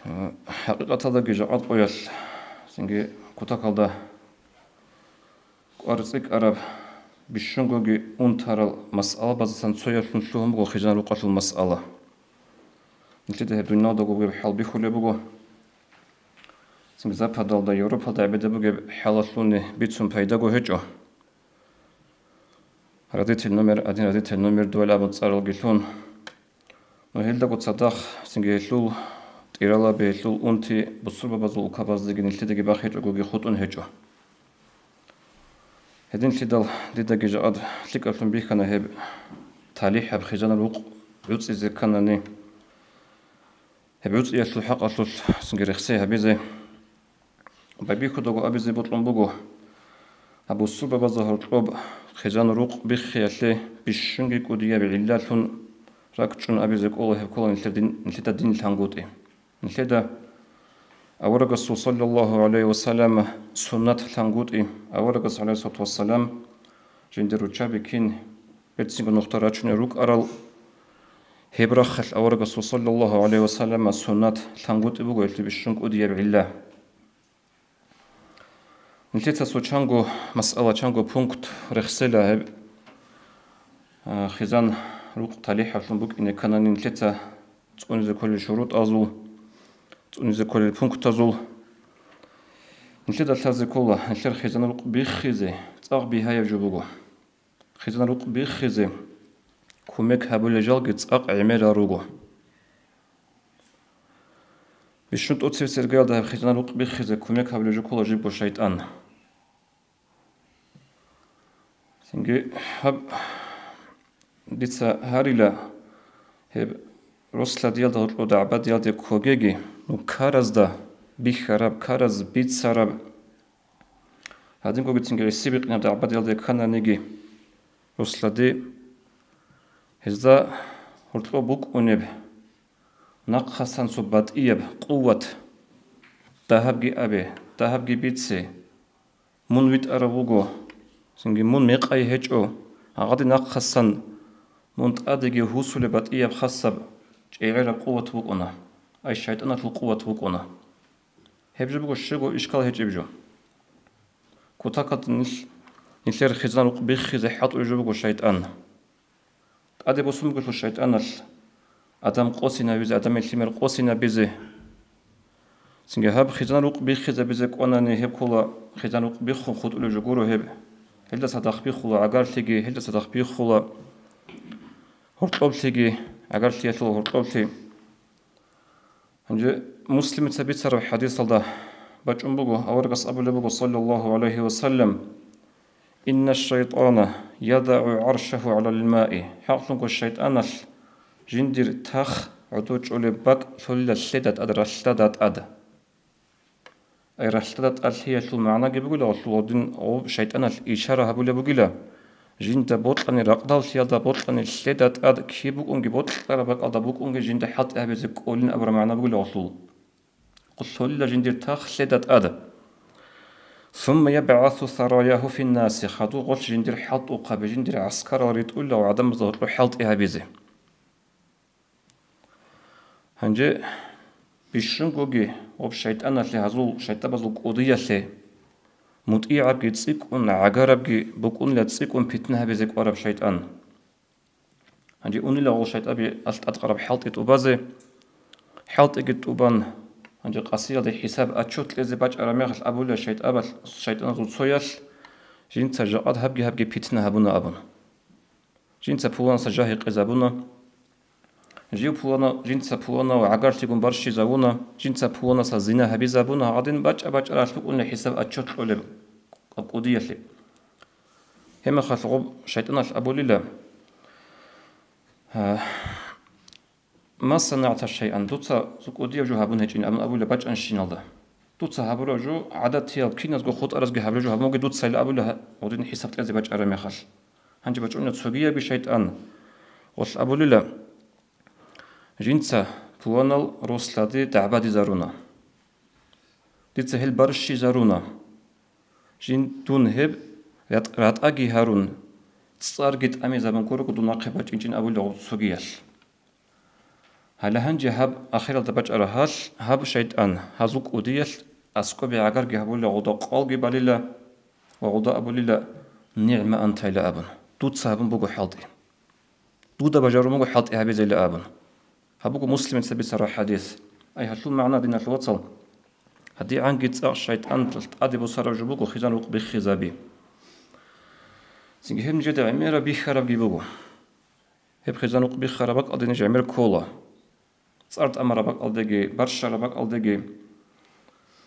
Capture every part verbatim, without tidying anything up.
ХӀакъикъаталдаги жакъа къоялъ, цинги кутакалда кӀвар цӀикӀкӀараб бищунгоги унтарал масъалабазасан цоялъун лъугьун буго хъизан-рукъалъул масъала. Нилъеда гьеб дуниялда бугеб хӀал бихьулеб буго. Цинги Западалда, Европалда гӀебеда бугеб хӀалалъуни бицун пайдаго гьечӀо. Родитель номер один, родитель номер два абун цӀаралги лъун. Но гьелдаго цадахъ цинги гьелъул тӀиралаби, гьелъул унти бусурбабазул улкабаздаги нилъедаги бахъ гьечӀогоги хутӀун гьечӀо. Гьединлъидал дидаги жакъад лъикӀаблъун бихьана гьеб талихӀаб хъизан-рукъ гӀуцӀизе кканани, гьеб гӀуцӀиялъул хӀакъалъулъ цинги рехсей гьабизе. Байбихьудаго абизе бокьун буго, гьаб бусурбабазда гьоркьоб хъизан-рукъ биххиялъе бищунги кӀудияб гӀиллалъун ракӀчӀун абизе кӀола гьеб ккола нилъер дин, нилъеда дин лъангутӀи. Нилъеда аварагасул саллаллагьу гӀалайгьи ва саллам суннат лъангутӀи, аварагас гӀалайгьиссалату вассалам жиндир руччаби кин берцинго нухда рачунел рукӀарал, гьеб рахъалъ аварагасул саллаллагьу гӀалайгьи ва саллама суннат лъангутӀи буго гьелъул бищун кӀудияб гӀилла. Нилъеца цо чанго масъала, чанго пункт рехсела гьеб, а, хъизан-рукъ талихӀаблъун букӀине кканани нилъеца цӀунизе кколел шурутӀазул, цӀунизе кколел пунктазул. Нилъеда лъазе ккола, нилъер хъизан-рукъ биххизе цӀакъ бигьаяб жо буго. Хъизан-рукъ биххизе кумек гьабулел жалги цӀакъ гӀемерал руго. Бищун тӀоцебесеб иргаялда гьеб хъизан-рукъ биххизе кумек гьабулев жо ккола жибго шайтӀан. Цинги гьаб дица гьарила, гьеб рос-лъадиялда гьоркьоб дагӀбадиялде ккогеги, ну, ккаразда бихьараб, ккараз бицараб, гьадингогицинги гӀиси-бикъинаб дагӀбадиялде ккананиги, рос-лъади, гьезда гьоркьоб букӀунеб нахъасан цо батӀияб къуват, дагьабги абе, дагьабги бице, мун витӀарав вуго, цинги мун мекъай гьечӀо, гьагъаде нахъасан мун тӀадеги гьусулеб батӀияб хасаб чӀегӀераб къуват букӀуна, ай шайтӀаналъул къуват букӀуна. Гьеб жо буго щего ишкал гьечӀеб жо. Кутакалда нилъ, нилъер хъизан-рукъ биххизе хӀалтӀулеб жо буго шайтӀан. ТӀаде босун бугелъул шайтӀаналъ адам къосинабизе, адамил лъимер къосинабизе. Цинги гьаб хъизан-рукъ биххизабизе кӀванани, гьеб ккола хъизан-рукъ биххун хутӀулев жо гуро гьеб. Гьелдаса дагъ биххула гӀагарлъиги, гьелдаса дагъ биххула гьоркьоблъиги, гӀагарлъиялъул гьоркьоблъи. Гьанже Муслимица бицараб хӀадисалда бачӀун буго, аварагас абулеб буго, саллаллагьу гӀалайгьи ва саллам: «Инна шайтӀана ядагӀу гӀаршагьу гӀалал маи». ХӀакълъунго шайтӀаналъ жиндир тах гӀодов чӀолеб бакӀ лъолила лъеда тӀад, ралъдада тӀад. Ай ралъдада тӀад лъиялъул магӀнаги бугила гъолъул гъодин, гъоб шайтӀаналъ ишара гьабулеб бугила, жинда бокьани ракъдаллъиялда бокьани лъеда тӀад киб букӀунги бокьараб бакӀалда букӀунги жинда хӀалтӀи гьабизе кӀолин абураб магӀна бугила гъолъул. Гъолъулила жиндир тах лъеда тӀад. Сумма ябгӀасу сараягьу финнаси, хадуб гъолъ жиндир хӀалтӀухъаби, жиндир гӀаскарал ритӀула ва гӀадамазда гьоркьоб хӀалтӀи гьабизе. Гьанже бищунгоги гъоб шайтӀаналъе, гьазул шайтӀабазул кӀудиялъе, мутӀигӀабги цӀикӀкӀун, гӀагарабги букӀунила цӀикӀкӀун питна гьабизе кӀвараб шайтӀан. Гьанже унила гъол шайтӀаби алъ тӀадкъараб хӀалтӀи тӀубазе, хӀалтӀиги тӀубан, гьанже къасиялде хӀисаб-отчёт кьезе бачӀараб мехалъ абула шайтӀабалъ, шайтӀаназул цоялъ, жинца жакъад гьабги-гьабги питна гьабуна абун. Жинца пуланаса жагьи къезабуна. Жив пулана-, жинца пуланав гӀагарлъигун барщизавуна, жинца пуланаса зина гьабизабуна, гьадин бачӀа-бачӀаралъ букӀуна хӀисаб-отчёт кьолеб кӀудиялъе. Гьебмехалъ гъоб шайтӀаналъ абулила: «Гьа, ма санагӀта шайъан, дуца цо кӀудияб жо гьабун гьечӀин», – абун абулила бачӀанщиналда. Дуца гьабураб жо гӀадатиял киназго хутӀаразги гьабураб жо гьабун бугеб дуцайилан абулила гьа-, гьудин хӀисаб кьезе бачӀараб мехалъ. Гьанже бачӀуна цогиябги шайтӀан, гъолъ абулила: «Жинца пуланал рос-лъади дагӀбадизаруна. Дица гьел барщизаруна. Жин дун гьеб ят-, ратӀаги гьарун, цӀарги тӀамизабун гурого дун нахъе бачӀинчӀин», – абулеб гъоб цогиялъ. Гьале гьанже гьаб ахиралда бачӀараб гьалъ, гьаб шайтӀан гьазул кӀудиялъ аскӀобе гӀагарги гьабулила, гъуда къалги балила ва гъуда абулила: «НигӀма анта», — илан абун, «Дуца гьабун буго хӀалтӀи. Дуда бажарун буго хӀалтӀи гьабизейилан», — абун. Гьаб буго Муслимица бицараб хӀадис. Ай, гьалъул магӀна, диналъул вацал, гьадигӀанги цӀакъ шайтӀан тӀаде босараб жо буго хизан рукъ биххизаби. Цинги гьеб нижеда гӀемераб бихьарабги буго. Гьеб хизан рукъ биххараб бакӀалде ниж гӀемер ккола. ЦӀар тӀамараб бакӀалдеги, барщараб бакӀалдеги.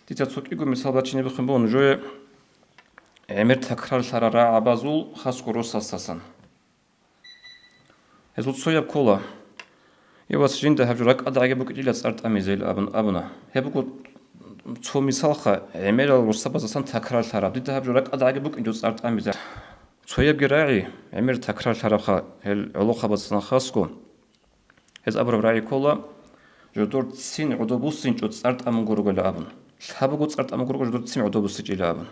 Дица цо кӀиго мисал бачине биххун буго нужее гӀемер такрарлъарал рагӀабазул, хасго росасдасан. Гьезул цояб ккола: «Я, вас, жинда гьаб жо ракӀалдагӀаги букӀинчӀила цӀар тӀамизейилан», — абун абуна. Гьеб буго цо мисалха, гӀемерал росабаздасан такрарлъараб: «Дида гьаб жо ракӀалдагӀаги букӀинчӀо цӀар тӀамизе». Цоябги рагӀи гӀемер такрарлъарабха гьел гӀолохъабаздасан хасго. Гьез абураб рагӀи ккола: «Жодор ццин гӀодобуссинчӀо цӀар тӀамун гурогойилан», — абун. «Лъабаго цӀар тӀамун гурого жодор ццин гӀодобуссичӀила», — абун.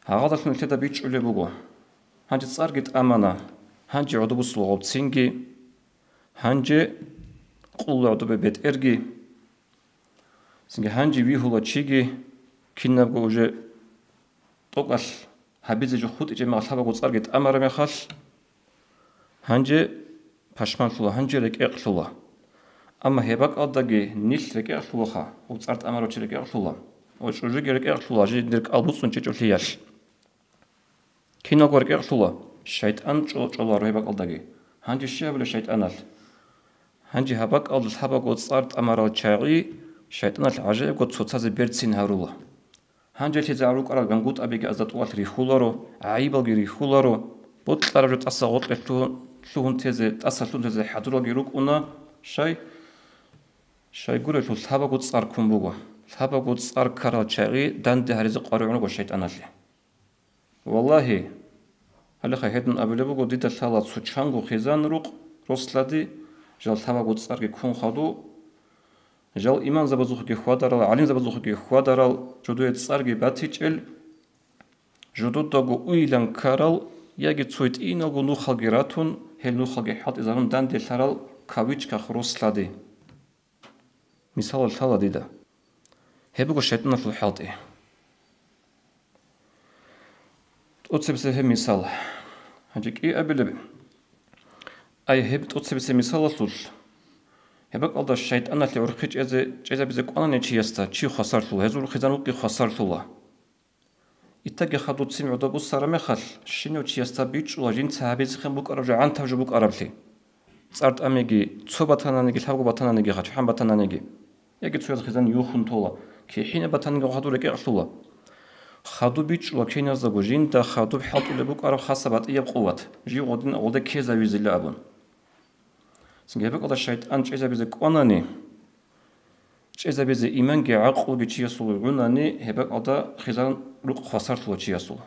Гьагъадалъун нилъеда бичӀчӀулеб буго: гьанже цӀарги тӀамана, гьанже гӀодобуссула гъоб ццинги, гьанже къулла гӀодобе бетӀерги, цинги гьанже вигьула чиги, кинабго уже тӀокӀалъ гьабизе жо хутӀичӀеб мехалъ, лъабаго цӀарги тӀамараб мехалъ, гьанже пашманлъула, гьанже рекӀекълъула. Амма гьеб бакӀалдаги нилъ рекӀекълъулаха, гъоб цӀар тӀамарав чи рекӀекълъула, ва чӀужуги рекӀекълъула жиндир кӀал буцӀцӀун чӀечӀолъиялъ. Киналго рекӀекълъула, шайтӀан чӀо-, чӀоларо гьеб бакӀалдаги. Гьанже щиб гьабулеб шайтӀаналъ? Гьанже гьаб бакӀалда лъабаго цӀар тӀамарал чагӀи шайтӀаналъ гӀажаибго цоцазе берцин гьарула. Гьанже лъизе гьарукӀарал гангутӀабиги азда тӀуалъ рихьуларо, гӀайибалги рихьуларо, бокьараб жо тӀаса гъоркье лъугьун, лъугьун тезе, тӀаса лъугьун тезе хӀадуралги рукӀуна, щай? Щайгурелъул лъабаго цӀар ккун буго, лъабаго цӀар ккарал чагӀи данде гьаризе къваригӀун руго шайтӀаналъе. Валлагьи, гьалеха гьедин абулеб буго, дида лъала цо чанго хизан рукъ рос лъади, жал лъабаго цӀарги ккун хадув, жал имамзабазухъеги хьвадарал, гӀалимзабазухъеги хьвадарал, жодое цӀарги батичӀел, жододаго уйилан ккарал, яги цо гьитӀиналго нухалги ратун, гьел нухалги хӀалтӀизарун данделъарал, кавычках, рос лъади. Мисалал лъала дида. Гьеб буго шайтӀаналъул хӀалтӀи. ТӀоцебесеб гьеб мисал. Гьанже кӀиабилеб. Ай, гьеб тӀоцебесеб мисалалъулъ. Гьеб бакӀалда шайтӀаналъе гӀурхъи чӀезе, чӀезабизе кӀванани чиясда, чи хвасарлъула, гьезул хизан рукъги хвасарлъула. Итаги хадув ццин гӀодобуссараб мехалъ, щинав чиясда бичӀчӀула жинца гьабизехъин букӀараб жо гӀантаб жо букӀараблъи. ЦӀар тӀамиги цо батананиги, лъабго батананиги, гъачӀан батананиги. Яги цояз хизан юхун тола, кихӀинаб батаниги хадув рекӀекълъула. Хадуб бичӀчӀула киназдаго жинда хадуб хӀалтӀулеб букӀараб хасаб батӀияб къуват, жив гъодин гъолде ккезавизила абун. Цинги гьеб бакӀалда шайтӀан чӀезабизе кӀванани, чӀезабизе иманги гӀакълуги чиясул гӀунани, гьеб бакӀалда хизан рукъ хвасарлъула чиясул.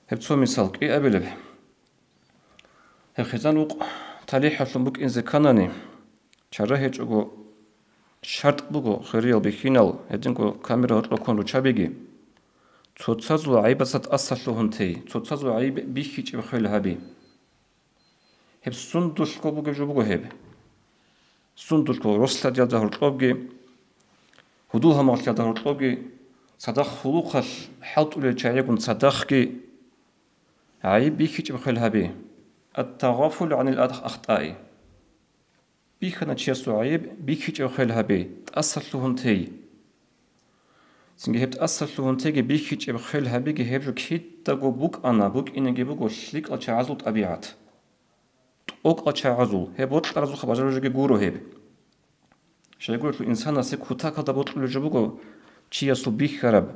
Гьеб цо мисал кӀиабилеб. Гьеб хизан рукъ талихӀалъун букӀинзе кканани, чара гьечӀого шартӀ буго, хириял бихьинал, гьединго камера гьоркьоб ккун руччабиги. Цоцазул гӀайибаца тӀасалъугьун тей, цоцазул гӀайиб бихьичӀеб хвел гьаби. Гьеб сундулъго бугеб жо буго гьеб. Сундулъго рос лъадиялда гьоркьобги, гьудул-гьамал лъадиялда гьоркьобги, цадахъ гьулухъалъ хӀалтӀулел чагӀигун цадахъги гӀайиб бихьичӀеб хвел гьаби. Ат-тагъафулу гӀанил ах-, ахтаи. Бихьана чиясул гӀайиб бихьичӀеб хвел гьаби, тӀасалъугьун тей. Цинги гьеб тӀасалъугьун тейги бихьичӀеб хвел гьабиги гьеб жо кидаго букӀана, букӀинеги буго лъикӀал чагӀазул тӀабигӀат. ТӀокӀал чагӀазул, гьеб бокьаразухъа бажарулеб жоги гуро гьеб. Щайгурелъул инсанасе кутакалда бокьулеб жо буго чиясул бихьараб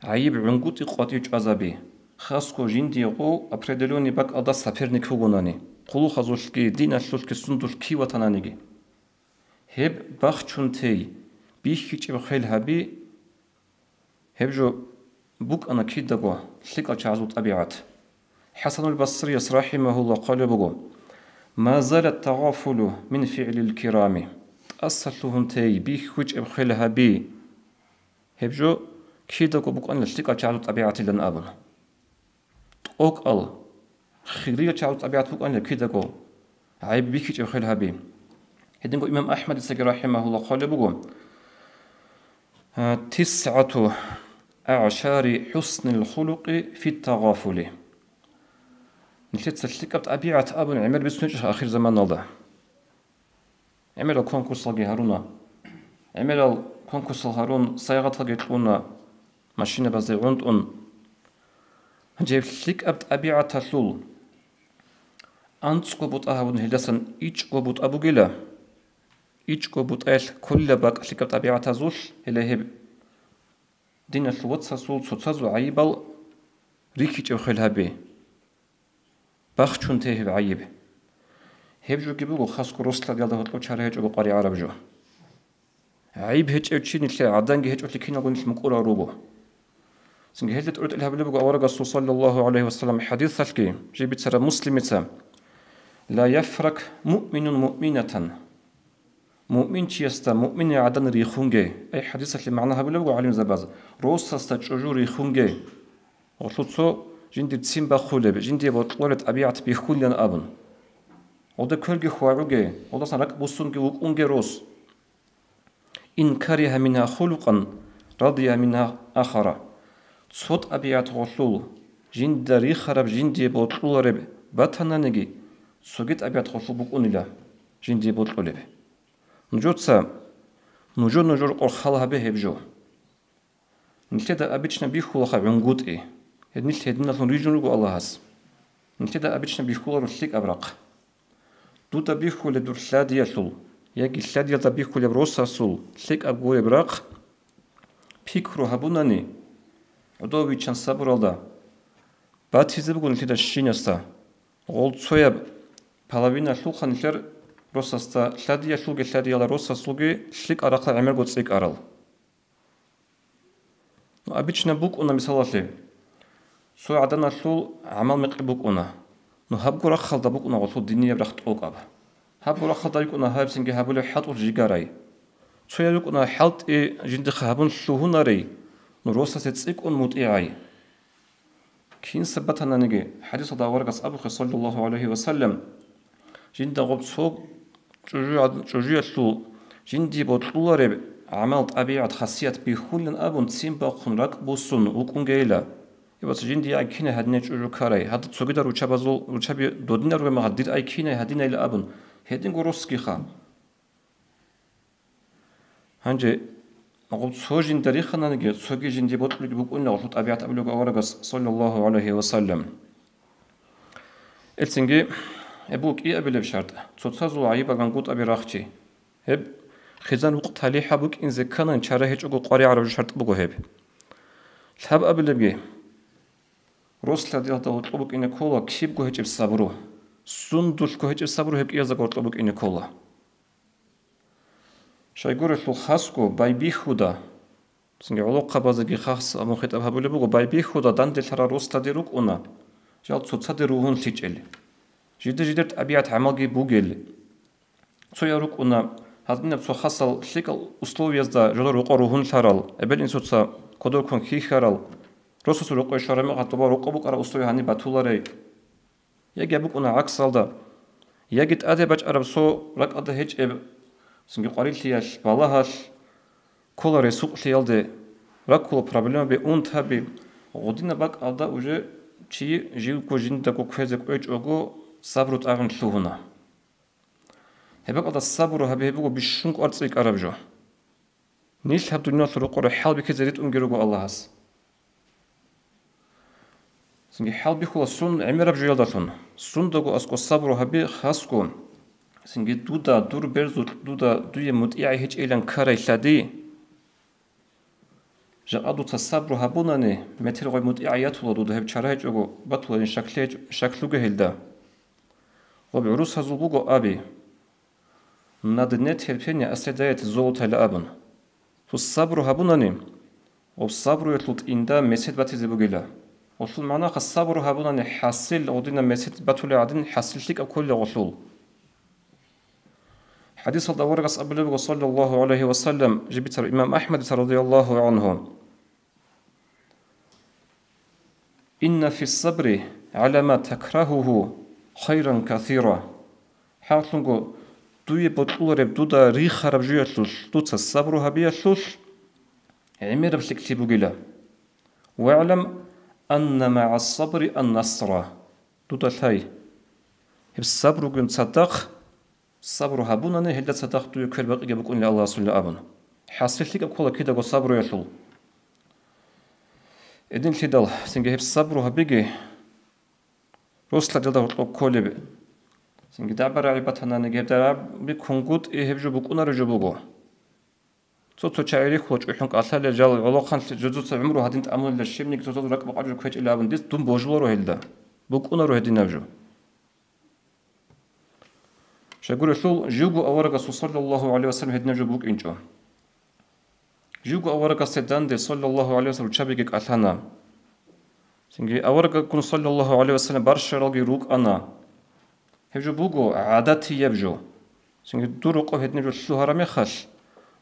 гӀайиб гӀунгутӀи къватӀив чӀвазаби, хасго жиндие гъов определённый бакӀалда соперник вугонани, хъулухъазулъги, диналъулъги, сундулъ кив ватананиги. Гьеб бахчун тей, бихьичӀеб хвел гьаби, гьеб жо букӀана кидаго лъикӀал чагӀазул тӀабигӀат. ХӀасанул Басрияс, рахӀимагьуллагь, хъвалеб буго: «Ма залат тагъафулу мин фигӀлил кирами». ТӀасалъугьун тей, бихьичӀеб хвел гьаби. Гьеб жо кидаго букӀана лъикӀал чагӀазул тӀабигӀатилан абун. ТӀокӀал, хириял чагӀазул тӀабигӀат букӀана кидаго. гӀайиб бихьичӀеб хвел гьаби. Гьединго имам АхӀмадицаги рахӀимагьуллагь хъвалеб буго: «ТисгӀату агӀшари хӀуснил хулукъи фит-тагъафули». Нилъеца лъикӀаб тӀабигӀат абун гӀемер бицунечӀо ахирзаманалда. ГӀемерал конкурсалги гьаруна. ГӀемерал конкурсал гьарун, сайгъаталги кьуна, машинабазде гӀунтӀун. Гьанже гьеб лъикӀаб тӀабигӀаталъул анцӀго бутӀа гьабун, гьелдасан ичӀго бутӀа бугила. ИчӀго бутӀаялъ кколила бакӀ лъикӀаб тӀабигӀатазулъ, гьеле гьеб диналъул вацасул цоцазул гӀайибал рихьичӀеб хвел гьаби. Бахчун те гьеб гӀайиб. Гьеб жоги буго хасго рос-лъадиялда гьоркьоб чара гьечӀого къваригӀараб жо. ГӀайиб гьечӀев чи нилъер гӀаданги гьечӀолъи киналго нилъ мукӀурал руго. Цинги гьелда тӀуритӀел гьабулеб буго аварагасул саллаллагьу гӀалайгьи вассалам хӀадисалъги, жибицараб Муслимица: «Ла яфрак муъминун муъминатан». Муъминчиясда муъминай гӀадан рихунге. Ай хӀадисалъе магӀна гьабулеб буго гӀалимзабаз: росасда чӀужу рихунге. Гъолъул цо жиндир ццин бахулеб, жиндие бокьулареб тӀабигӀат бихьулилан абун. Гъолда кверги хьвагӀуге, гъолдасан ракӀ буссунги вукӀунге рос. «Ин каригьа мингьа хулукъан, радия мингьа ахара». Цо тӀабигӀат гъолъул, жинда рихараб, жиндие бокьулареб батананиги, цоги тӀабигӀат гъолъул букӀунила, жиндие бокьулеб. Нужеца нужо-нужер къорхал гьабе гьеб жо. Нилъеда обычно бихьулаха гӀунгутӀи. Гьеб нилъ гьединалъун рижун руго Аллагьас. Нилъеда обычно бихьуларо лъикӀаб рахъ. Дуда бихьулеб дур лъадиялъул, яги лъадиялда бихьулеб росасул лъикӀаб гуреб рахъ пикру гьабунани, гӀодов виччан сабуралда, батизе буго нилъеда щинасда. Гъол цояб половиналъулха нилъер росасда лъадиялъулги лъадияла росасулги лъикӀал рахъал гӀемерго цӀикӀкӀарал. Ну, обычно букӀуна, мисалалъе, цо гӀаданалъул гӀамал-мекъи букӀуна. Ну, гьабго рахъалда букӀуна гъолъул динияб рахъ тӀокӀаб. Гьабго рахъалда йикӀуна гьабсинги гьабулеб хӀалтӀул жигарай. Цояв йикӀуна хӀалтӀи жиндихъа гьабун лъугьунарей, ну, росасе цӀикӀкӀун мутӀигӀай. Кинса батананиги, хӀадисалда аварагас абухъе, саллаллагьу гӀалайгьи ва саллам, жинда гъоб цо чӀужугӀад-, чӀужуялъул жиндие бокьулареб гӀамал, тӀабигӀат, хасият бихьулин абун, ццин бахъун, ракӀ буссун вукӀунгейила. Ибац жиндие ай кинай гьадинай чӀужу ккарай, гьадаб цогидал ручабазул, ручаби додинар ругеб мехалъ дир ай кинай гьадинайила абун, гьединго росгиха. Гьанже гъоб цо жинда рихананиги, цоги жинде бокьулеб букӀунила гъолъул тӀабигӀат абулеб аварагас, саллаллагьу гӀалайгьи ва саллам. Элцинги, гьеб буго кӀиабилеб шартӀ, цоцазул гӀайиб гӀангутӀаби рахчи. Гьеб хъизан-вукъ талихӀаб букӀинзе кканани чара гьечӀого къваригӀараб жо шартӀ буго гьеб. Лъабабилебги, рос-лъадиялда гьоркьоб букӀине ккола кибго гьечӀеб сабру. Сундулъго гьечӀеб сабру гьеб кӀиязда гьоркьоб букӀине ккола. Щайгурелъул хасго байбихьуда, цинги гӀолохъабазеги хас абун хитӀаб гьабулеб буго, байбихьуда данделъарал рос-лъади рукӀуна, жал цоцаде ругьунлъичӀел, жидер-жидер тӀабигӀат-гӀамалги бугел. Цояв рукӀуна, гьадинаб цо хасал лъикӀал условиязда жодор рокъор ругьунлъарал, эбел-инсуца кодор ккун хьихьарал, росасул рокъове щвараб мехалъ доба рокъоб букӀараб условия гьаниб батуларей. Яги гьаб букӀуна гӀаксалда, яги тӀаде бачӀараб цо ракӀалда гьечӀеб, цинги къварилъиялъ, балагьалъ, ккола ресукълъиялде, раккула проблемаби, унтаби, гъодинаб бакӀалда уже чи живго жиндаго кквезе кӀвечӀого сабру тӀагӀун лъугьуна. Гьеб бакӀалда сабру гьаби гьеб буго бищун кӀвар цӀикӀкӀараб жо. Нилъ гьаб дуниялалъул рокъоре хӀалбихьизе ритӀунги руго Аллагьас. Цинги хӀалбихьула сун гӀемераб жоялдалъун. Сундаго аскӀо сабру гьаби хасго. Цинги дуда, дур берзукь дуда дуе мутӀигӀи гьечӀейилан ккарай лъади. Жакъа дуца сабру гьабунани, метер гъой мутӀигӀи ятула дуда, гьеб чара гьечӀого батуларин шаклъи гьеч-, шаклъуге гьелда. Гъоб гӀурусазул буго аби: «На дне терпения оседает золото», — ила абун. Цо сабру гьабунани, гъоб сабруялъул тӀинда месед батизе бугила. Гъолъул магӀнаха, сабру гьабунани хӀасил гъодинаб месед батулеб гӀадин, хӀасил лъикӀаб кколила гъолъул. ХӀадисалда аварагас абулеб буго, саллаллагьу гӀалайгьи ва саллам, жибицар имам АхӀмадица, радияллагьу гӀангьу: «Инна фис сабри гӀала ма такрагьугьу хайран касира». Гьавлъунго дуе бокьулареб дуда рихараб жоялъулъ дуца сабру гьабиялъулъ гӀемераб лъикӀлъи бугила. «ВагӀлам анна магӀас сабри ан-насра». Дуда лъай, гьеб сабругун цадахъ, сабру гьабунани, гьелда цадахъ дуе квербакъиги букӀунила Аллагьасулла абун. ХӀасил лъикӀаб ккола кидаго сабруялъул. Эдинлъидал, цинги гьеб сабру гьабиги, рос-лъадиялда гьоркьоб кколеб. Цинги дагӀба-рагӀи батананиги, гьеб дагӀби кунгутӀи гьеб жо букӀунареб жо буго. Цо-цо чагӀи рихьула чӀухӀун кӀалъалел жал гӀолохъанлъи жузуца гӀумру гьадин тӀамулила щибниги цоцазул ракӀ бакъаб жо ккечӀила абун дун божуларо гьелда. БукӀунаро гьединаб жо. Щайгурелъул, живго аварагасул саллаллагьу гӀалайгьи вассалам гьединаб жо букӀинчӀо. Живго аварагасде данде саллаллагьу гӀалайгьи вассалам руччабиги кӀалъана. Цинги авараггун саллаллагьу гӀалайгьи вассалам барщаралги рукӀана. Гьеб жо буго гӀадатияб жо. Цинги дур рокъоб гьединаб жо лъугьараб мехалъ,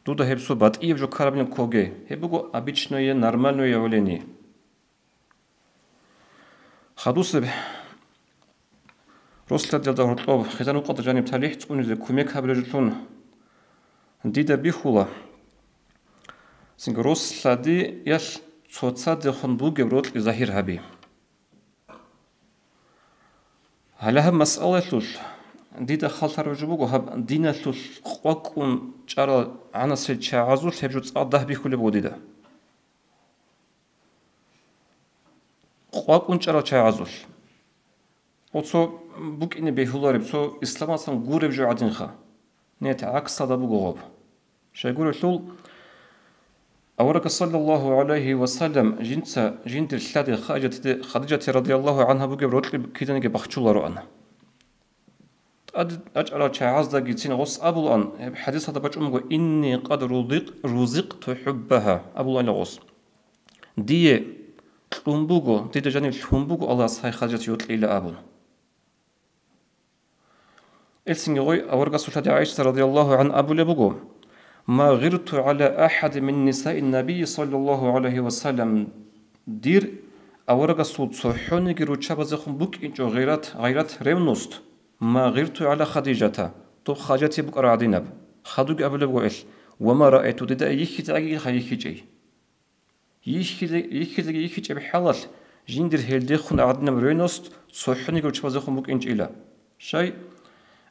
дуда гьеб цо батӀияб жо ккарабилан ккоге. Гьеб буго обычное, нормальное явление. Хадусеб рос-лъадиялда гьоркьоб хизан-рукъалда жаниб талихӀ цӀунизе кумек гьабилеб жолъун дида бихьула. Цинги рос-лъадиялъ цоцадехун бугеб рокьи загьир гьаби. Гьале гьаб масъалаялъулъ дида хал лъараб жо буго, гьаб диналъулъ къвакӀун чӀарал гӀанасел чагӀазулъ гьеб жо цӀакъ дагь бихьулеб буго дида. КъвакӀун чӀарал чагӀазулъ. О, цо букӀине бегьулареб, цо исламалдасан гуреб жо гӀадинха. Нет, гӀаксалда буго гъоб. Щайгурелъул, аварагас саллаллагьу гӀалайгьи вассалам жинца жиндир лъади Хадижатиде, Хадижатида радияллагьу гӀангьа бугеб рокьи киданиги бахчулароан. ТӀад-, тӀадчӀарал чагӀаздагицин гъос абулаан, гьеб хӀадисалда бачӀун буго: «Инни къад рузикъ-, рузикъту хӀуббагьа», абулаанила гъос. Дие кьун буго, дида жаниб лъун буго Аллагьас гьай Хадижат йокьила абун. Гьелъинги гъой аварагасул лъади ГӀайшата радияллагьу гӀангьа абулеб буго: «Ма гъирту гӀала ахӀадин мин нисаин набийи саллаллагьу гӀалайгьи ва саллам». Дир аварагасул цохӀониги руччабазехун букӀинчӀо гъират, гъайрат, ревность, «ма гъирту гӀала Хадижата», доб Хадижатие букӀараб гӀадинаб. Хадуги абулеб буго гьелъ: «Ва ма раайту», дида йихьизегӀаги хай йихьичӀей. Йихьизе-, йихьизеги йихьичӀеб хӀалалъ, жиндир гьелдехун гӀадинаб ревность цохӀониги руччабазехун букӀинчӀила. Щай?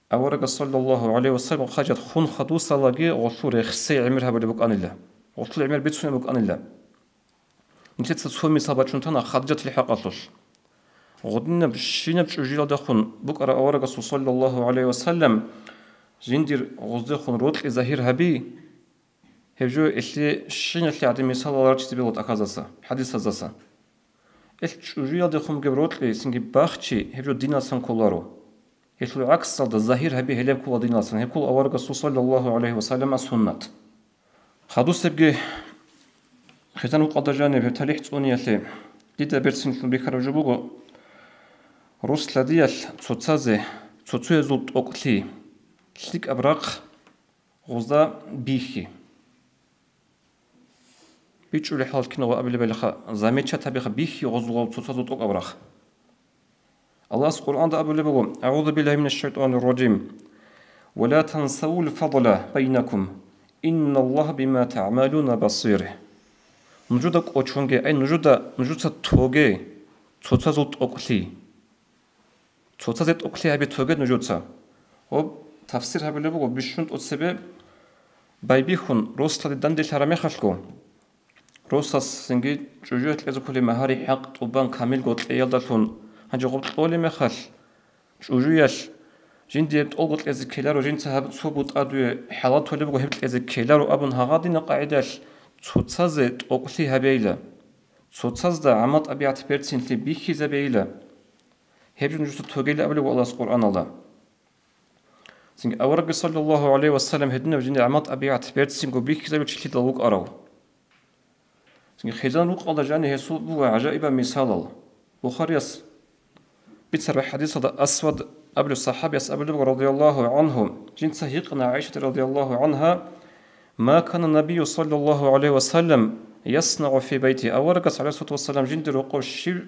Аварагас саллаллагьу гӀалайгьи ва саллам Хадижат хун хадусалаги гъолъул рехсей гӀемер гьабулеб букӀанила, гъолъул гӀемер бицунеб букӀанила. Нилъеца цо мисал бачун тана Хадижатил хӀакъалъулъ. Гъодинаб щинаб чӀужуялдехун букӀараб аварагасул саллаллагьу гӀалайгьи ва саллам жиндир гъоздехун рокьи загьир гьаби, Гьеб жо гьелъие щиналъе гӀадин мисалал рачизе бегьула тӀахьазаса, хӀадисаздаса. Гьелъ чӀужуялдехун бугеб рокьи цинги бахчи гьеб жо диналсан кколаро. Гьелъул гӀаксалда загьир гьаби гьелеб ккола диналсан, гьеб ккола аварагасул саллаллагьу гӀалайгьи ва саллама суннат. Хадусебги хизан-рукъалда жаниб гьеб талихӀ цӀуниялъе дида берцинлъун бихьараб жо буго, рос-лъадиялъ цоцазе, цоцоязул тӀокӀлъи, лъикӀаб рахъ, гъозда бихьи. БичӀчӀулеб хӀалалъ киналго абилеб гьелха, замечать гьабиха, бихьи гъозул цоцазул тӀокӀаб рахъ. Аллагьас Къуръанда абулеб буго: «АгӀузу биллагьи минаш шайтӀанир ражим. Ва ла тансавул фадла байнакум. Инналлагьа бима тагӀмалуна басир». Нужуда кӀочонге, ай, нужуда, нужеца тоге цоцазул тӀокӀлъи. Цоцазе тӀокӀлъи гьаби тоге нужеца. Гьоб, тафсир гьабулеб буго, бищун тӀоцебе байбихьун, рос-лъади данделъараб мехалъго, росас цинги чӀужуялъ кьезе кколеб магьари хӀакъ тӀубан камилго кьеялдалъун, гьанже гъоб кьолеб мехалъ, чӀужуялъ жиндие тӀолго кьезе ккеларо, жинца гьаб цо бутӀа дуе хӀалал толеб буго, гьеб кьезе ккеларо абун гьагъадинаб къагӀидалъ цоцазе тӀокӀлъи гьабейила. Цоцазда гӀамал-тӀабигӀат берцинлъи бихьизабейила. Гьеб жо нужеца тогейилан абулеб буго Аллагьас Къуръаналда. Цинги аварагги, саллаллагьу гӀалайгьи ва саллам, гьединаб жиндир гӀамал-тӀабигӀат берцинго бихьизабичилъидал вукӀарав. Цинги хизан-рукъалда жаниб гьесул буго гӀажаибаб мисалал. Бухарияс бицараб хӀадисалда Асвад абулев сахӀабияс абулеб буго, радияллагьу гӀангьу, жинца гьикъана ГӀайшатида, радияллагьу гӀангьа: «Ма кана набийю, саллаллагьу гӀалайгьи ва саллам, яснагӀу фи байтигьи», аварагас, гӀалайгьиссалату вассалам, жиндир рокъов щив-,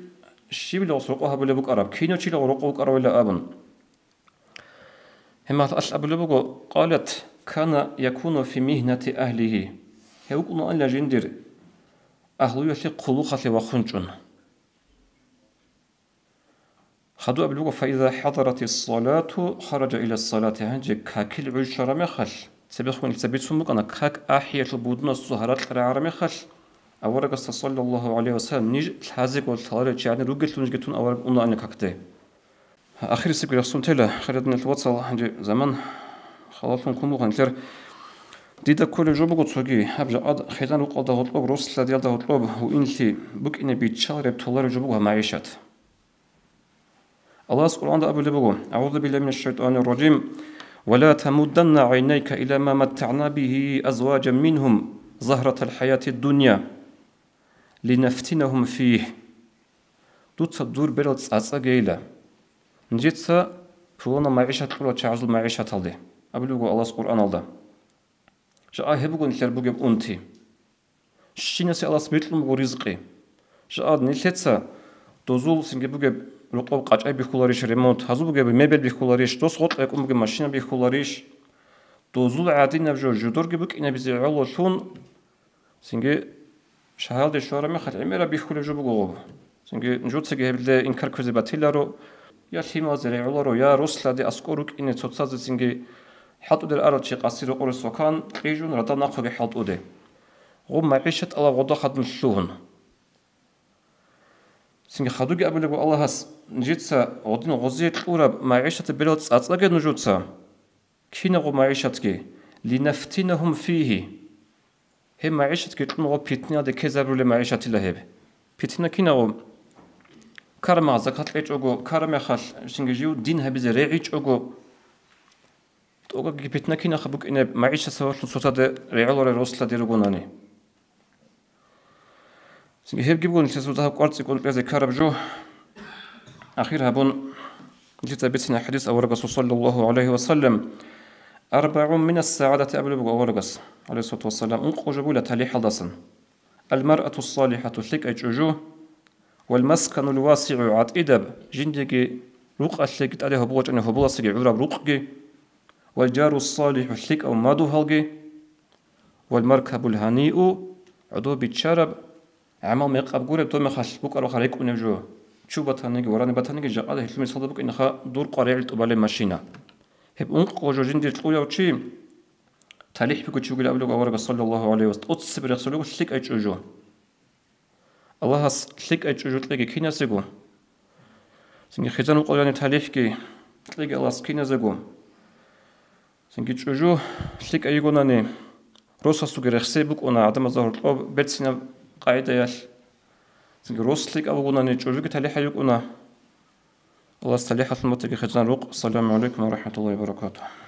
щивилгъус рокъов гьабулеб букӀараб, кинав чилгъун рокъов вукӀаравила абун. Гьеб мехалъ абулеб буго, قالت: كان يكون في مهنة أهله. Гьев вукӀунаанила жиндир агьлуялъе хъулухъалъе вахъун чӀун. Хадуб абулеб буго, فإذا حضرت الصلاة خرج إلى الصلاة. Гьанже какил гӀуж щвараб мехалъ, цебехун ил цебе бицун букӀана, как ахӀиялъул будунасул гьаракь рагӀараб мехалъ, аварагасда, саллаллагьу гӀалайгьи ва саллам, ниж лъазего лъаларел чи гӀадин ругелъул нижги тун авараг унаанила какде. Ахирисебги рехсон тела, хириял диналъул вацал, гьанже заман халаллъун ккун буго нилъер. Дида кколеб жо буго цоги, гьаб жакъа хизан-рукъалда гьоркьоб, рос-лъадиялда гьоркьоб гьуинлъи букӀине биччалареб толареб жо буго гьаб магӀишат. Аллагьас Къуръанда абулеб буго: أعوذ بالله من الشيطان الرجيم. ولا تمدن عينيك إلى ما متعنا به أزواجا منهم زهرة الحياة الدنيا لنفتنهم فيه. Дуца дур берал цӀацӀагейила, нижеца пуланаб магӀишат кьурал чагӀазул магӀишаталде, абулеб буго Аллагьас Къуръаналда. Жакъа гьеб буго нилъер бугеб унти. Щинасе Аллагьас бикьун буго ризкъи. Жакъа нилъеца дозул цинги бугеб рукъоб къачӀай бихьуларищ, ремонт, гьазул бугеб мебель бихьуларищ, дос гъоркь рекӀун бугеб машина бихьуларищ, дозул гӀадинаб жо жидерги букӀинабизе гӀололъун, цинги шагьаралде щвараб мехалъ гӀемераб бихьулеб жо буго гъоб. Цинги нужецаги гьеб инкар кквезе батиларо, я лъималазе регӀуларо, я рос-лъади аскӀор рукӀине цоцазе цинги хӀалтӀудер арал чи къаси рокъоре сокан кьижун радал нахъеги хӀалтӀуде. Гъоб магӀишат тӀалаб гъода хадуб лъугьун. Цинги хадубги абулеб буго Аллагьас, нижеца гъодин гъозие кьураб магӀишатаб берал цӀацӀаге нужеца. Кинабго магӀишатги, لنفتنهم فيه. Гьеб магӀишатги кьун гъоб питнаялде ккезабулеб магӀишатила гьеб. Питна кинабго? Ккараб мехалъ закат кьечӀого, ккараб мехалъ цинги жив дин гьабизе регӀичӀого, тӀокӀабги питна кинабха букӀинеб магӀишат сабаблъун цоцазда регӀуларел рос-лъади ругонани. Цинги гьебги буго нилъер цо дагьаб кӀвар цӀикӀкӀун кьезе ккараб жо. Ахир гьабун, нилъеца бицина хӀадис аварагасул, саллаллагьу гӀалайгьи ва саллам, أربع من السعادة абулеб буго аварагас, гӀалайгьиссалату вассалам, ункъо жо бугила талихӀалдасан: المرأة الصالحة, лъикӀай чӀужу, والمسكن الواسع, гӀатӀидаб, жиндиеги рукъалъеги тӀаде гьоболчӀани гьоболасеги гӀураб рукъги, والجار الصالح, лъикӀав мадугьалги, والمركب الهنيء, гӀодов биччараб, гӀамал мекъаб гуреб, доб мехалъ букӀарабха рекӀунеб жо. Чу батаниги, варани батаниги, жакъа гьелъул мисалда букӀинаха дур къваригӀел тӀубалеб машина. Гьеб ункъго жо жиндир кьурав чи, талихӀ бугев чи вугилан абулеб аварагас, саллаллагьу гӀалайгьи ва саллам, тӀоцебе рехсолего лъикӀай чӀужу. Аллагьас лъикӀай чӀужу кьеги киназего, цинги хизан-рукъалъул талихӀги кьеги Аллагьас киназего, цинги чӀужу лъикӀай йигонани, росасулги рехсей букӀуна гӀадамазда гьоркьоб берцинаб къагӀидаялъ, цинги рос лъикӀав вугонани, чӀужуги талихӀай йикӀуна. Аллагьас талихӀалъун батаги хизан-рукъ. Ассаламу гӀалайкум ва рахӀматуллагьи ва баракатугь.